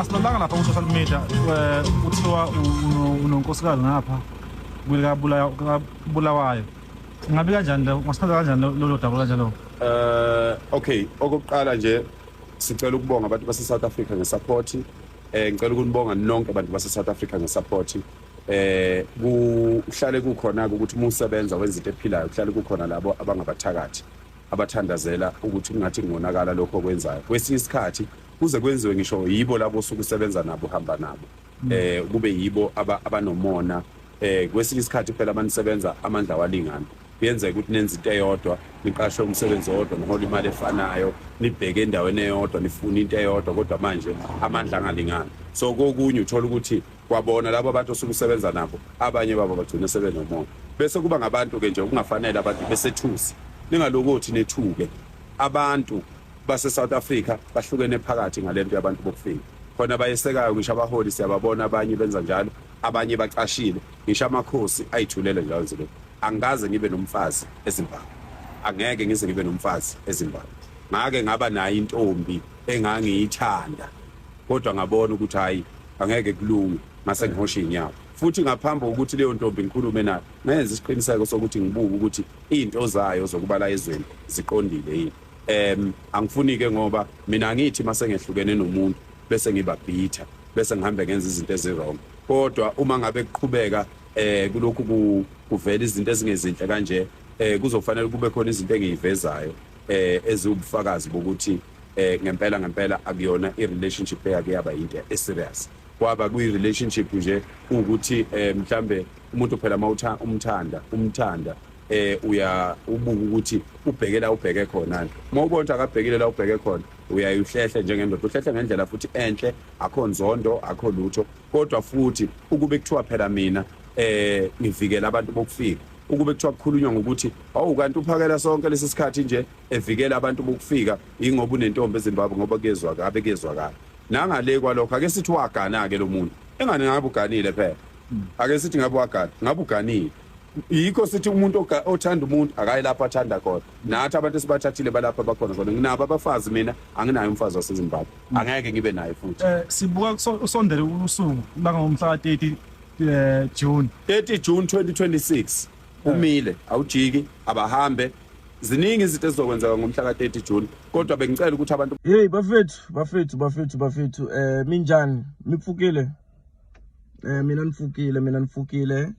Asilalanga lapha ku-social media, kuthiwa unonkosikazi ngapha kwelikaBulawayo. Ngabe kanjani lo, ungasikhaza kanjani lolo daba kanjalo? Okay, okokuqala nje sicela ukubonga abantu base South Africa ngesupport. Ngicela ukunibonga nonke abantu base South Africa ngesupport. Kuhlale kukhona ukuthi uma usebenza wenza into ephilayo, kuhlale kukhona labo abangabathakathi abathandazela ukuthi kungathi kungonakala lokho okwenzayo. Kwesinye isikhathi kuze kwenziwe ngisho yibo labo osuke usebenza nabo, uhamba nabo, kube yibo abanomona. Kwesinye isikhathi phela manisebenza amandla walingana, kuyenzeka ukuthi nenze into eyodwa, niqashwe umsebenzi owodwa, nihola imali efanayo, nibheke endaweni eyodwa, nifune into eyodwa, kodwa manje amandla angalingani. So kokunye uthola ukuthi kwabona labo abantu osuke usebenza nabo, abanye babo bagcina sebenomona, bese kuba ngabantu-ke nje okungafanele abantu besethusi. Ningalokothi nethuke, abantu base-South Africa bahlukene phakathi ngalento yabantu bokufika. Khona bayesekayo, ngisho abaholi siyababona, abanye benza njalo, abanye bacashile, ngisho amakhosi ayithulele njalo nje. Angikaze ngibe nomfazi eZimbabwe, angeke ngize ngibe nomfazi eZimbabwe. Ngake ngaba nayo intombi engangiyithanda, kodwa ngabona ukuthi hayi, angeke kulunge, ngase ngihosha iy'nyawo. Futhi ngaphambi kokuthi leyo ntombi ngikhulume nayo, ngenza isiqiniseko sokuthi ngibuke ukuthi iy'nto zayo zokuba la ezweni ziqondile yini. Angifuni-ke, ngoba mina angithi mase ngehlukene nomuntu bese ngiba bitter, bese ngihambe ngenza izinto ezi-wrong. Kodwa uma ngabe kuqhubeka kulokhu kuvela izinto ezingezinhle kanje, kuzofanele kube khona izinto engiyivezayo eziwubufakazi bokuthi ngempela ngempela akuyona i-relationship eyake yaba yinto e-serious. Kwaba kuyi-relationship nje ukuthi mhlambe umuntu phela mawutha umthanda umthanda, uya ubuka ukuthi ubheke la ubheke khona. Uma ubona ukuthi akabhekile la ubheke khona, uyaye uhlehle njengendoda, uhlehle ngendlela futhi enhle, akho nzondo, akho lutho. Kodwa futhi ukube kuthiwa phela mina ngivikela abantu bokufika, ukube kuthiwa kukhulunywa ngokuthi awu kanti uPhakela sonke lesi sikhathi nje evikela abantu bokufika ingoba unentombi eZimbabwe, ngoba kuyezwakala, abe kuyezwakala. Nangale kwalokho, ake sithi wagana ke lo muntu, engane ngabe uganile phela, ake sithi ngabe wagana, ngabe uganile. Yikho sithi umuntu othanda umuntu akayi lapho athanda khona. Nathi abantu esibathathile balapha bakhona khona. Nginabo abafazi, mina anginayo umfazi waseZimbabwe, angeke ngibe naye futhi. Sibuka usondele usuku langomhla ka-30 June. 30 June 2026 umile, awujiki, abahambe. Ziningi izinto ezizokwenzeka ngomhla ka-30 June, kodwa bengicela ukuthi abantu Hey bafethu, bafethu, bafethu, bafethu, minjani? Nipfukile? Mina nifukile, mina nifukile.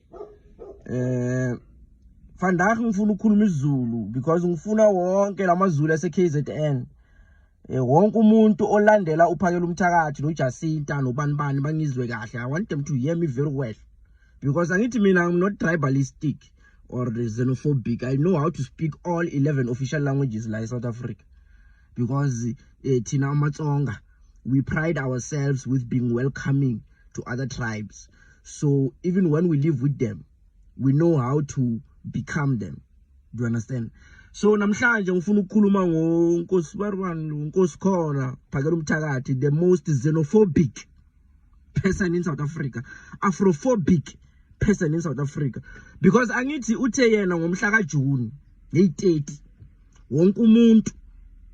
Vandag ngifuna ukukhuluma isiZulu because ngifuna wonke lamaZulu ase KZN. Wonke umuntu olandela uPhakela umthakathi noJacinta nobani bani bangizwe kahle. I want them to hear me very well. Because angithi mina I'm not tribalistic or xenophobic. I know how to speak all 11 official languages la South Africa. Because thina amaTsonga, we pride ourselves with being welcoming to other tribes. So even when we live with them, we know how to become them. Do you understand? So namhlanje ngifuna ukukhuluma ngoNkosi Barwan, Nkosi khona Phakela umthakathi, the most xenophobic person in South Africa, afrophobic person in South Africa. Because angithi uthe yena ngomhla kaJune ngeyi-30 wonke umuntu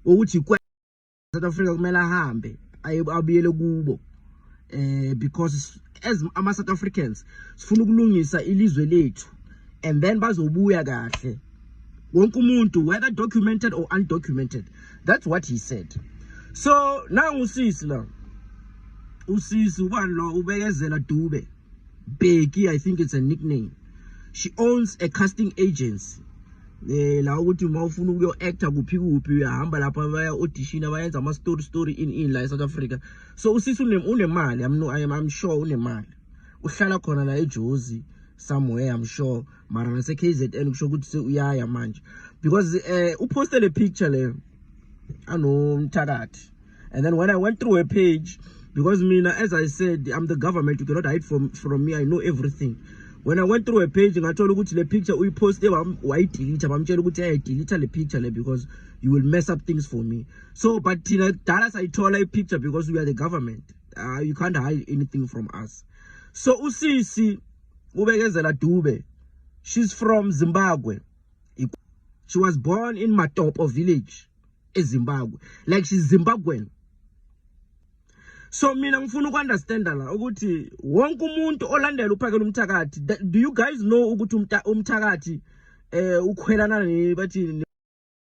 ukuthi South Africa kumele ahambe abuyele kubo, because as ama South Africans sifuna ukulungisa ilizwe lethu and then bazobuya kahle wonke umuntu, whether documented or undocumented. That's what he said. So nangu usisi la, usisi ubani lo, uBekezela Dube Bheki, I think it's a nickname. She owns a casting agency la ukuthi uma ufuna ukuyo actor kuphi kuphi, uyahamba lapha, baya audition, abayenza ama story story in la eSouth Africa. So usisi unemali, I'm no I am I'm sure unemali. Uhlala khona la eJozi somewhere, I'm sure, mara nase KZN kusho ukuthi uyaya manje because uposte le picture le anomthakathi. And then when I went through a page, because mina, as I said, I'm the government, you cannot hide from me, I know everything. When I went through a page, ngathola ukuthi le picture uyiposte, wayidelete, bamtshela ukuthi hey, delete le picture le because you will mess up things for me. So but thina kudala sayithola i-picture because we are the government. You can't hide anything from us. So usisi uBekezela Dube, she's from Zimbabwe. She was born in Matopo village eZimbabwe, like she's Zimbabwean. So mina ngifuna uku-understanda la ukuthi wonke umuntu olandela uPhakela Umthakathi, do you guys know ukuthi umthakathi ukhwelana ne bathi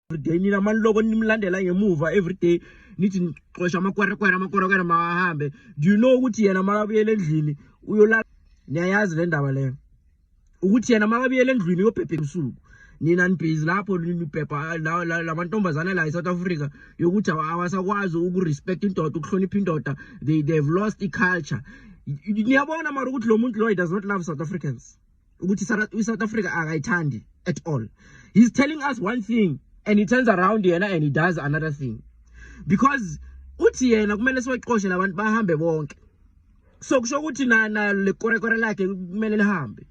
everyday, nina maniloko nimlandela ngemuva everyday, nithi nixosha amakwerekwere, amakwerekwere makahambe. Do you know ukuthi yena makabuyela endlini uyolala? Niyayazi le ndaba leyo, ukuthi yena makabuyela endlini uyobhebha ebusuku, nina nibhizi lapho nibhebha lamantombazane la e-South Africa, yokuthi awasakwazi ukurespect indoda, ukuhlonipha indoda. They've lost i-culture. Niyabona mara ukuthi lo muntu lo, he does not love South Africans, ukuthi i-South Africa akayithandi at all. He's telling us one thing and he turns around yena and he does another thing, because uthi yena kumele siwexoshe labantu bahambe bonke. So kusho ukuthi na le kwerekwere lakhe kumele lihambe,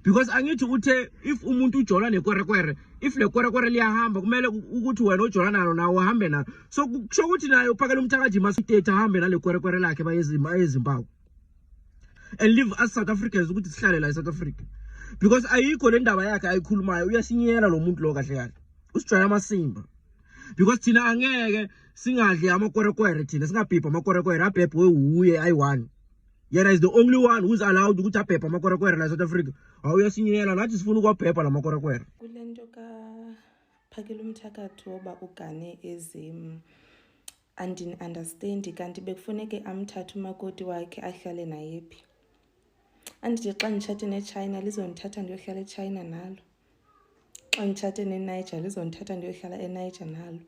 because angithi uthe if umuntu ujola nekwerekwere, if le kwerekwere liyahamba, kumele ukuthi wena ojola nalo nawo uhambe nalo. So kusho ukuthi naye uPhakela Umthakathi masithethe ahambe nale kwerekwere lakhe, baye eZimbabwe and leave us South Africans ukuthi sihlale la eSouth Africa, because ayikho le ndaba yakhe ayikhulumayo. Uyasinyela lo muntu lo, kahle kahle usijwayela amasimba, because thina angeke singadli amakwerekwere, thina singabhibha amakwerekwere abhebhe wuye ayi-one. Yena is the only one who's allowed ukuthi abhebhe amakwerekwere la eSouth Africa. Awuyasinyela, nathi sifuna ukwabhebha la makwerekwere. Kule nto kaPhakela Umthakathi woba ugane eZim, andini-understandi. Kanti bekufuneke amthathe umakoti wakhe ahlale naye phi? Andithi xa nditshate neChina lizondithatha ndiyohlala eChina nalo, xa nditshate neNiger lizondithatha ndiyohlala eNiger nalo.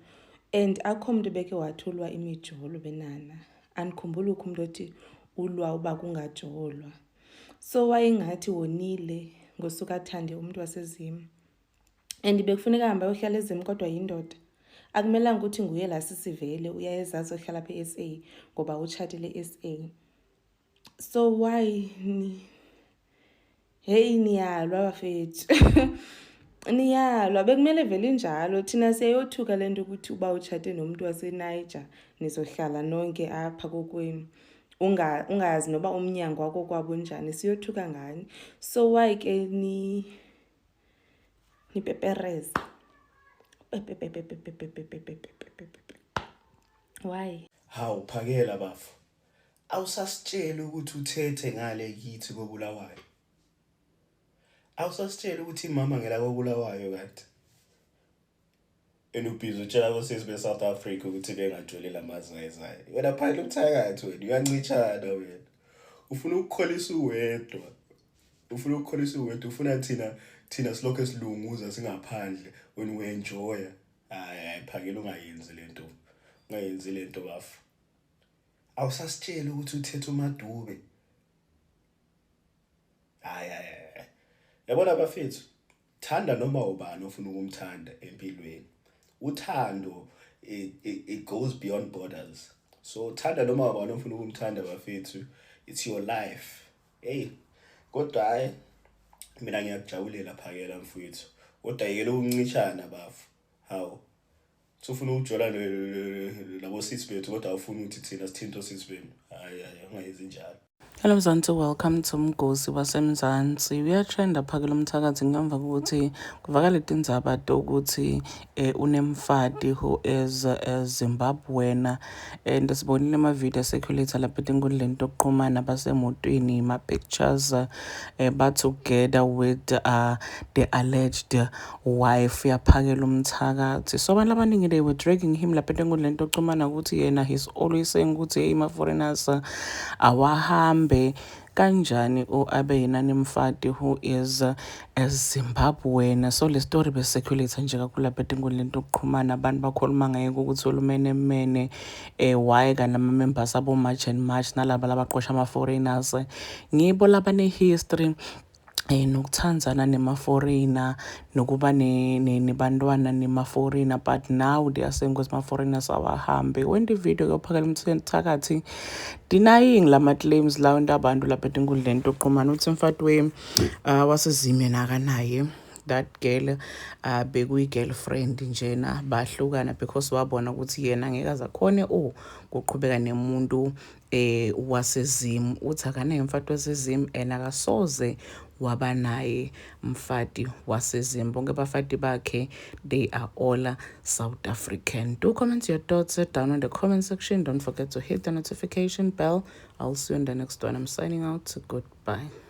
And akho mntu beke wathi ulwa imijolo benana, andikhumbuli ukho umntu othi ulwa uba kungajolwa. So wayengathi wonile ngosuka athande umntu waseZim, and bekufuneka ahambe ayohlala eZim, kodwa yindoda. Akumelanga ukuthi nguye laa sisivele uyayezazi ohlala apha e-SA ngoba utshatile e-SA. So why ni, heyi, niyalwa bafethu, niyalwa. Bekumele vele injalo. Thina siyayothuka le nto ukuthi uba utshate nomntu waseNiger nizohlala nonke apha kokwenu, ungazi noba umnyango wakho kwabo unjani. Siyothuka ngani? So why ke ni nipepereza pepepepepepepepepepepepepe? Why? Hawu Phakela bafo. Awusasitsheli ukuthi uthethe ngale kithi koBulawayo. Awusasitsheli ukuthi mama ngela koBulawayo kanti. And ubhizi utshela kosisi be-South Africa ukuthi bengajoli lamazayizayi. Wena Phakela Umthakathi wena uyancitshana wena. Ufuna ukukholisa uwedwa. Ufuna ukukholisa uwedwa, ufuna thina silokho esilunguza singaphandle when we enjoy. Hayi hayi Phakela, ungayenzi lento. Ungayenzi lento bafo. Awusasitsheli ukuthi uthethe uMadube. Hayi hayi hayi. Yabona bafethu, thanda noma ubani ofuna ukumthanda empilweni. Uthando it goes beyond borders. So thanda noma ubani ofuna ukumthanda bafethu, it's your life. Hey, kodwa hayi mina ngiyakujabulela Phakela mfowethu. Kodwa yekela ukuncishana bafo. Hawu. Sufuna ukujola nabo sisi bethu kodwa awufuni ukuthi thina sithinte osisi benu. Hayi hayi, ungayenzi njalo. Hello Mzansi, welcome to Mgosi waseMzansi. Uyatrenda Phakela Umthakathi ngemva kokuthi kuvakale tindzaba tokuthi unemfati who is a Zimbabwean, and sibonile ama-video circulate lapha etinkundleni tokuxhumana basemotweni, ma-pictures ba together with the alleged wife yaPhakela Umthakathi. So abantu abaningi, they were dragging him lapha etinkundleni tokuxhumana ukuthi yena he's always saying ukuthi hey, ma-foreigners awahambe. Kanjani o abe yena nemfati who is a Zimbabwean? So le story besecirculate nje kakhulu lapha etinkundleni tokuxhumana, abantu bakhuluma ngaye ukuthi olumenemene why kanti ama-members abo March and March nalaba labaqosha ama-foreigners ngibo labane-history nokuthandzana nema-foreigner, nokuba nebantwana nema-foreigner, but now they are saying ukuthi ama-foreigners awahambe. When the video yoPhakela Umthakathi denying lama-claims lawo into abantu lapha etinkundleni tokuxhumana, uthi mfati we waseZim yena akanaye. That girl bekuyi-girlfriend njena, bahlukana because wabona ukuthi yena angeke aze akhone ukuqhubeka nemuntu. waseZim. Uthi akanaye umfati waseZim and akasoze waba naye mfati waseZim. Bonke abafati bakhe, they are all South African. Do comment your thoughts down in the comment section. Don't forget to hit the notification bell. I'll see you in the next one. I'm signing out. Goodbye.